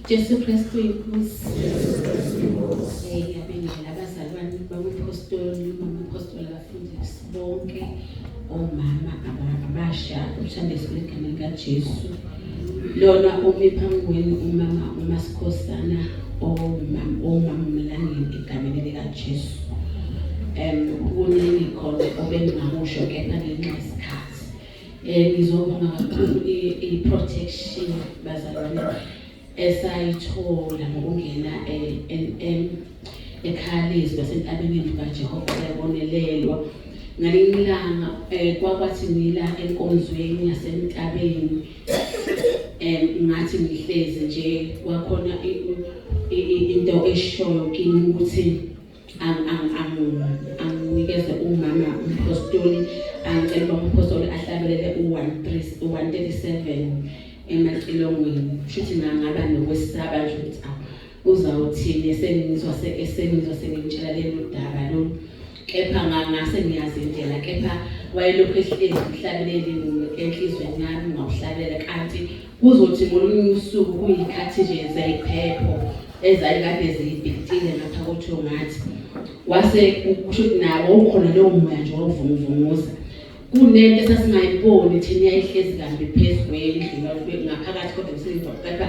Jesu Kristu inkosi. Jesu Kristu inkosi. Ngiyabingelela abazalwane bakuphostoli, bakuphostoli abafundisi bonke, omama abasha, umshandisi egameni likaJesu. Lona umi phambi kwenu umama uMasikhosana omama omama uMlangeni egameni likaJesu. Kuningi khona obengingakusho kepha ngenxa yesikhathi. Ngizobonga kakhulu i-protection bazalwane esayithola ngokungena ekhaya lezwi lasentabeni yendlu kaJehova yabonelelwa. Ngalinye ilanga kwakwathi ngila enkonzweni yasentabeni ngathi ngihlezi nje kwakhona into eshoyo kimi ukuthi anginikeze umama umphostoli, angicela uba umphostoli ahlabelele u-137 emacilongweni. Kushuthi ngangaba nokwesaba nje ukuthi awu uzawuthini esengizwa esengizwa sengimtshela lolu daba lolu, kepha ngase ngiyazi indlela, kepha wayelokhu ehlezi umhlabeleli enhlizweni yami ngawuhlabelela, kanti kuzothi ngolunye usuku kuyikhathi nje zeyiphepho ezayikade ziyibhikitile ngapha koThongathi, wase kusho ukuthi nawo ukhona lowo moya nje wawuvunguvunguza. Kunento esasingayiboni thina yayihlezi kambi phezu kwendlu ngaphakathi, kodwa kusemva kepha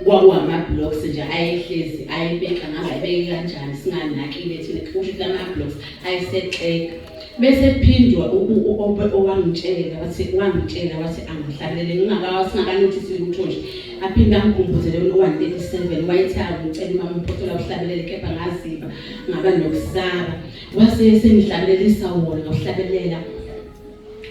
kwakuwama-blocks nje ayehlezi ayebeka, ngaze ayebeke kanjani singanakile thina, kusho ukuthi lama-blocks ayesexega. Bese phindwa owangitshela wathi wangitshela wathi angihlabelele singakanothisi lutho nje, aphinde angikhumbuze leyo 137 wayethi angicela umama umphothela uhlabelele, kepha ngaziba ngaba nokusaba. Wase sengihlabelelisa wona ngawuhlabelela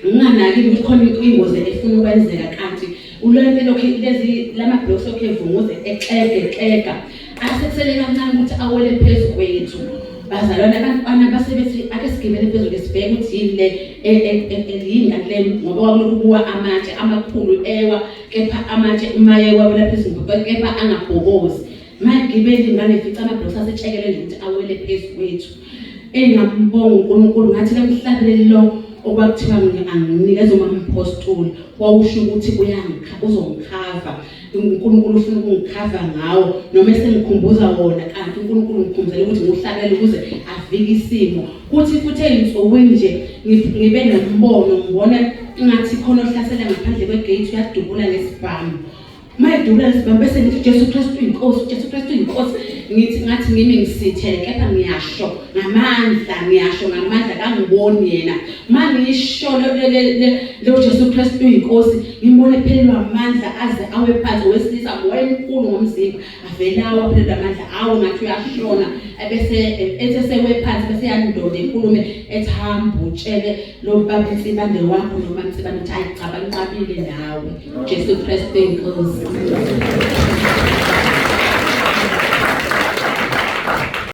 nginganakile ukuthi khona ingozi efuna ukwenzeka, kanti ulwempe lokhu lezi lama-blocks lokhu evunguze exega exega asekusele kancane ukuthi awele phezu kwethu. Bazalwane abantwana basebethi ake sigibele phezulu sibheke ukuthi yini le yini kanti le, ngoba kwakulokhu kuwa amatshe amakhulu ewa, kepha amatshe uma ewa wela phezulu kepha angabhobozi. Magibeli ingane ifica ama-blocks asetshekele nje ukuthi awele phezu kwethu. Engambonga uNkulunkulu ngathi lamhlabeleli lo okwakuthiwa anginikeze umama umphostoli wawusho ukuthi uzongikhava, uNkulunkulu ufuna ukungikhava ngawo, noma esengikhumbuza wona, kanti uNkulunkulu ngikhumbuzela ukuthi ngiwuhlabele ukuze avike isimo. Kuthi futhi ey'nsukwini nje ngibe nombono ngibona ngathi khona ohlasela ngaphandle kwegate uyadubula ngesibhamu. Mayidubula lesibhamu bese ngithi Jesu Kristu uyinkosi, Jesu Kristu uyinkosi. Ngithi ngathi ngimi ngisithele kepha ngiyasho ngamandla, ngiyasho ngamandla kangiboni yena. Mangisho lo Jesu Kristu uyinkosi, ngimbone ephelelwa amandla aze awe phansi. Owesilisa wayemkhulu ngomzimba, avele awe aphelelwe amandla, awe ngathi uyashona, ebese ethe sewe phansi bese yandonda ikhulume ethi hamba utshele lo baba Nsibande wakho noma Nsibande uthi hayi cha banqabile nawe. Jesu Kristu inkosi.